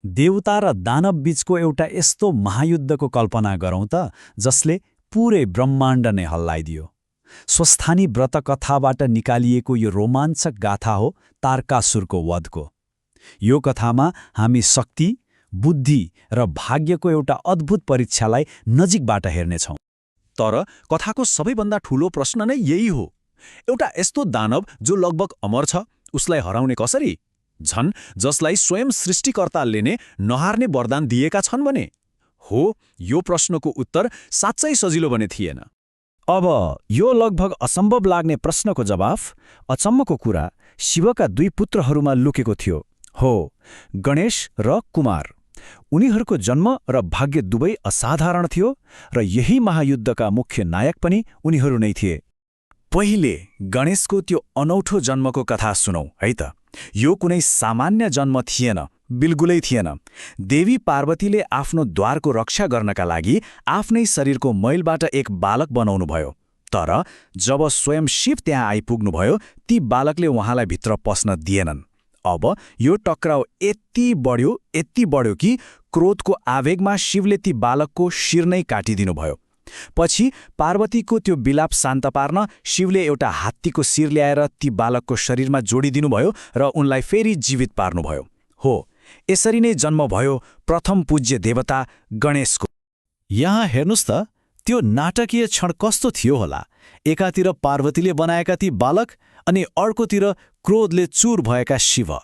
देवता र दानव बीचको एउटा यस्तो महायुद्धको कल्पना गरौँ त जसले पूरै ब्रह्माण्ड नै हल्लाइदियो। स्वस्थानी व्रतकथाबाट निकालिएको यो रोमाञ्चक गाथा हो तारकासुरको वधको। यो कथामा हामी शक्ति, बुद्धि र भाग्यको एउटा अद्भुत परीक्षालाई नजिकबाट हेर्नेछौँ। तर कथाको सबैभन्दा ठूलो प्रश्न नै यही हो, एउटा यस्तो दानव जो लगभग अमर छ, उसलाई हराउने कसरी? झन् जसलाई स्वयं सृष्टिकर्ताले नै नहार्ने वरदान दिएका छन् भने? हो, यो प्रश्नको उत्तर साँच्चै सजिलो भने थिएन। अब यो लगभग असम्भव लाग्ने प्रश्नको जवाफ, अचम्मको कुरा, शिवका 2 पुत्रहरूमा लुकेको थियो। हो, गणेश र कुमार। उनीहरूको जन्म र भाग्य दुवै असाधारण थियो र यही महायुद्धका मुख्य नायक पनि उनीहरू नै थिए। पहिले गणेशको त्यो अनौठो जन्मको कथा सुनौ है त। यो कुनै सामान्य जन्म थिएन, बिल्कुलै थिएन। देवी पार्वतीले आफ्नो द्वारको रक्षा गर्नका लागि आफ्नै शरीरको मैलबाट एक बालक बनाउनुभयो। तर जब स्वयं शिव त्यहाँ आइपुग्नुभयो, ती बालकले उहाँलाई भित्र पस्न दिएनन्। अब यो टक्राउ यति बढ्यो कि क्रोधको आवेगमा शिवले ती बालकको शिर नै काटिदिनुभयो। पछि पार्वतीको त्यो विलाप शान्त पार्न शिवले एउटा हात्तीको शिर ल्याएर ती बालकको शरीरमा जोडिदिनुभयो र उनलाई फेरि जीवित पार्नुभयो। हो, यसरी नै जन्म भयो प्रथम पूज्य देवता गणेशको। यहाँ हेर्नुस् त, त्यो नाटकीय क्षण कस्तो थियो होला। एकातिर पार्वतीले बनाएका ती बालक अनि अर्कोतिर क्रोधले चूर भएका शिव।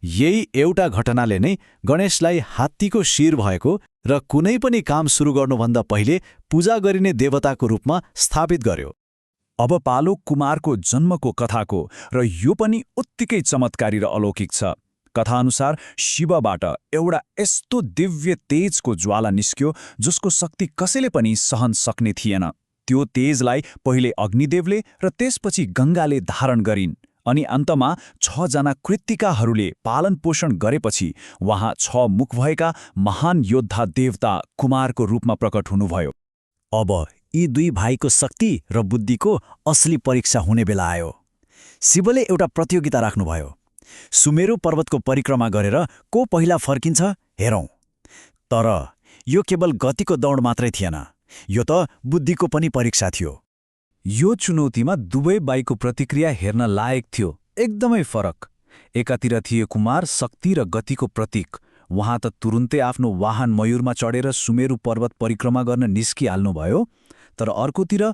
यही एउटा घटनाले नै गणेशलाई हात्तीको शिर भएको र कुनै पनि काम सुरु गर्नुभन्दा पहिले पूजा गरिने देवताको रूपमा स्थापित गर्यो। अब पालो कुमारको जन्मको कथाको, र यो पनि उत्तिकै चमत्कारी र अलौकिक छ। कथाअनुसार शिवबाट एउटा यस्तो दिव्य तेजको ज्वाला निस्क्यो जसको शक्ति कसैले पनि सहन सक्ने थिएन। त्यो तेजलाई पहिले अग्निदेवले र त्यसपछि गङ्गाले धारण गरिन्, अनि अन्तमा 6 जना कृत्तिकाहरूले पालन पोषण गरेपछि वहाँ 6 मुख भएका महान योद्धा देवता कुमारको रूपमा प्रकट हुनुभयो। अब यी 2 भाइको शक्ति र बुद्धिको असली परीक्षा हुने बेला आयो। शिवले एउटा प्रतियोगिता राख्नुभयो। सुमेरु पर्वतको परिक्रमा गरेर को पहिला फर्किन्छ हेरौँ। तर यो केवल गतिको दौड मात्रै थिएन, यो त बुद्धिको पनि परीक्षा थियो। यो चुनौतीमा दुवै बाइको प्रतिक्रिया हेर्न लायक थियो, एकदमै फरक। एकातिर थिए कुमार, शक्ति र गतिको प्रतीक। उहाँ त तुरुन्तै आफ्नो वाहन मयूरमा चढेर सुमेरु पर्वत परिक्रमा गर्न निस्किहाल्नुभयो। तर अर्कोतिर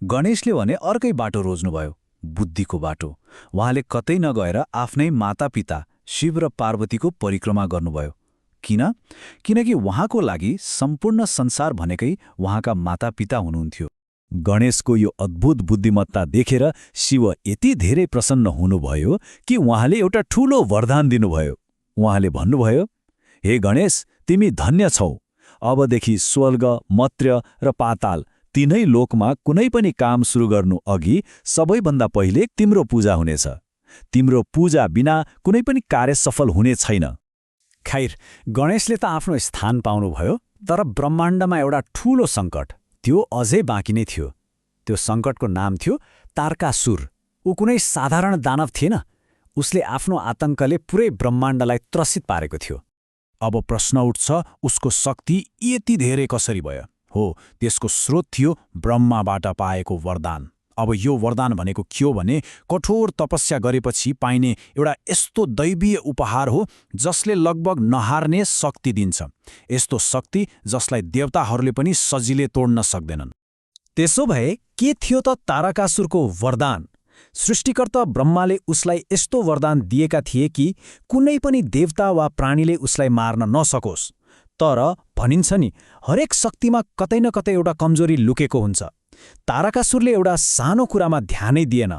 गणेशले भने अर्कै बाटो रोज्नुभयो, बुद्धिको बाटो। उहाँले कतै नगएर आफ्नै मातापिता शिव र पार्वतीको परिक्रमा गर्नुभयो। किनकि उहाँको लागि सम्पूर्ण संसार भनेकै उहाँका मातापिता हुनुहुन्थ्यो। गणेशको यो अद्भुत बुद्धिमत्ता देखेर शिव यति धेरै प्रसन्न हुनुभयो कि उहाँले एउटा ठूलो वरदान दिनुभयो। उहाँले भन्नुभयो, हे गणेश, तिमी धन्य छौ। अबदेखि स्वर्ग, मर्त्य र पाताल तीनै लोकमा कुनै पनि काम सुरु गर्नु अघि सबैभन्दा पहिले तिम्रो पूजा हुनेछ। तिम्रो पूजा बिना कुनै पनि कार्य सफल हुने छैन। खैर, गणेशले त आफ्नो स्थान पाउनुभयो, तर ब्रह्माण्डमा एउटा ठूलो सङ्कट त्यो अझै बाँकी नै थियो। त्यो सङ्कटको नाम थियो तारकासुर। ऊ कुनै साधारण दानव थिएन। उसले आफ्नो आतङ्कले पुरै ब्रह्माण्डलाई त्रसित पारेको थियो। अब प्रश्न उठ्छ, उसको शक्ति यति धेरै कसरी भयो? हो, त्यसको स्रोत थियो ब्रह्माबाट पाएको वरदान। अब यो वरदान भनेको के हो भने कठोर तपस्या गरेपछि पाइने एउटा यस्तो दैवीय उपहार हो जसले लगभग नहार्ने शक्ति दिन्छ। यस्तो शक्ति जसलाई देवताहरूले पनि सजिलै तोड्न सक्दैनन्। त्यसो भए के थियो त तारकासुरको वरदान? सृष्टिकर्ता ब्रह्माले उसलाई यस्तो वरदान दिएका थिए कि कुनै पनि देवता वा प्राणीले उसलाई मार्न नसकोस्। तर भनिन्छ नि, हरेक शक्तिमा कतै न कतै एउटा कमजोरी लुकेको हुन्छ। तारकासुरले एउटा सानो कुरामा ध्यानै दिएन।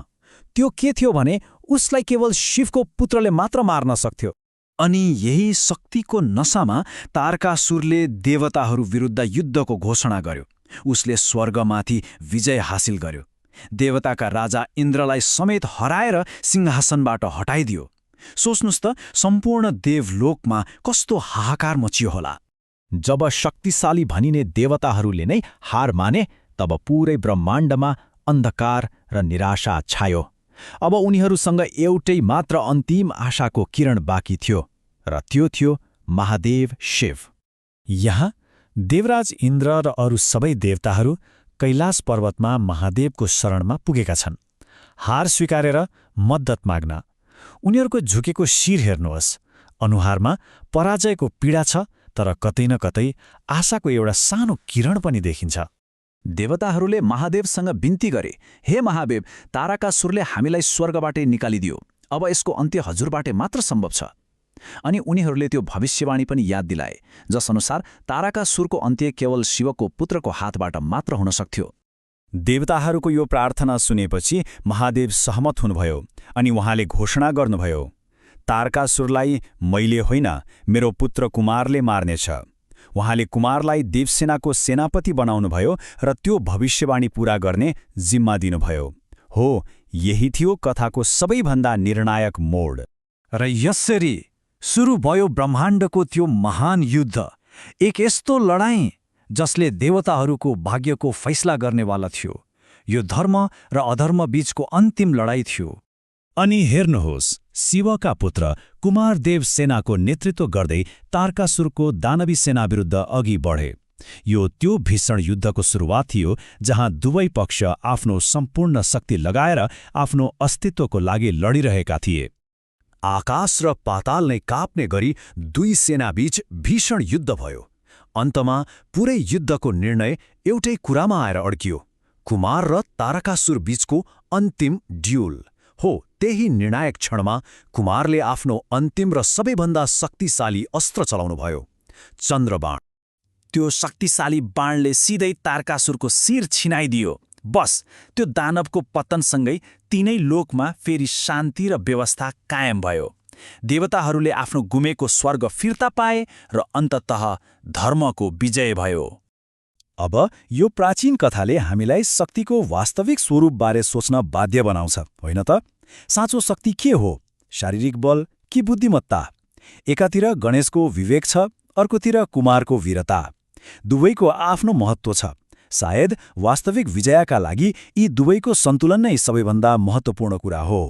त्यो के थियो भने उसलाई केवल शिवको पुत्रले मात्र मार्न सक्थ्यो। अनि यही शक्तिको नशामा तारकासुरले देवताहरू विरुद्ध युद्धको घोषणा गर्यो। उसले स्वर्गमाथि विजय हासिल गर्यो। देवताका राजा इन्द्रलाई समेत हराएर सिंहासनबाट हटाइदियो। सोच्नुस् त, सम्पूर्ण देवलोकमा कस्तो हाहाकार मचियो होला। जब शक्तिशाली भनिने देवताहरूले नै हार माने, तब पूरै ब्रह्माण्डमा अन्धकार र निराशा छायो। अब उनीहरूसँग एउटै मात्र अन्तिम आशाको किरण बाँकी थियो, र त्यो थियो महादेव शिव। यहाँ देवराज इन्द्र र अरू सबै देवताहरू कैलाश पर्वतमा महादेवको शरणमा पुगेका छन्, हार स्वीकारेर मद्दत माग्न। उनीहरूको झुकेको शिर हेर्नुहोस्, अनुहारमा पराजयको पीडा छ, तर कतै न कतै आशाको एउटा सानो किरण पनि देखिन्छ। देवताहरूले महादेवसँग बिन्ती गरे, हे महादेव, तारकासुरले हामीलाई स्वर्गबाटै निकालिदियो, अब यसको अन्त्य हजुरबाटै मात्र सम्भव छ। अनि उनीहरूले त्यो भविष्यवाणी पनि याद दिलाए, जसअनुसार तारकासुरको अन्त्य केवल शिवको पुत्रको हातबाट मात्र हुन सक्थ्यो। देवताहरूको यो प्रार्थना सुनेपछि महादेव सहमत हुनुभयो अनि उहाँले घोषणा गर्नुभयो, तारकासुरलाई मैले होइन, मेरो पुत्र कुमारले मार्नेछ। उहाँले कुमारलाई देवसेनाको सेनापति बनाउनुभयो र त्यो भविष्यवाणी पूरा गर्ने जिम्मा दिनुभयो। हो, यही थियो कथाको सबैभन्दा निर्णायक मोड। र यसरी सुरु भयो ब्रह्माण्डको त्यो महान युद्ध, एक यस्तो लडाईँ जसले देवताहरूको भाग्यको फैसला गर्नेवाला थियो। यो धर्म र अधर्म बीचको अन्तिम लडाईँ थियो। अनि हेर्नुहोस्, शिवका पुत्र कुमारदेव सेनाको नेतृत्व गर्दै तारकासुरको दानवी सेना विरुद्ध अघि बढे। यो त्यो भीषण युद्धको सुरुवात थियो जहाँ दुवै पक्ष आफ्नो सम्पूर्ण शक्ति लगाएर आफ्नो अस्तित्वको लागि लडिरहेका थिए। आकाश र पाताल नै काप्ने गरी दुई सेनाबीच भीषण युद्ध भयो। अन्तमा पुरै युद्धको निर्णय एउटै कुरामा आएर अड्कियो, कुमार र तारकासुर बीचको अन्तिम ड्युल। हो, त्यही निर्णायक क्षणमा कुमारले आफ्नो अन्तिम र सबैभन्दा शक्तिशाली अस्त्र चलाउनुभयो, चन्द्रबाण। त्यो शक्तिशाली बाणले सिधै तारकासुरको शिर छिनाइदियो। बस, त्यो दानवको पतनसँगै तीनै लोकमा फेरि शान्ति र व्यवस्था कायम भयो। देवताहरूले आफ्नो गुमेको स्वर्ग फिर्ता पाए र अन्ततः धर्मको विजय भयो। अब यो प्राचीन कथाले हामीलाई शक्तिको वास्तविक स्वरूपबारे सोच्न बाध्य बनाउँछ, होइन त? साँचो शक्ति के हो? शारीरिक बल कि बुद्धिमत्ता? एकातिर गणेशको विवेक छ, अर्कोतिर कुमारको वीरता। दुवैको आफ्नो महत्त्व छ। सायद वास्तविक विजयका लागि यी दुवैको सन्तुलन नै सबैभन्दा महत्त्वपूर्ण कुरा हो।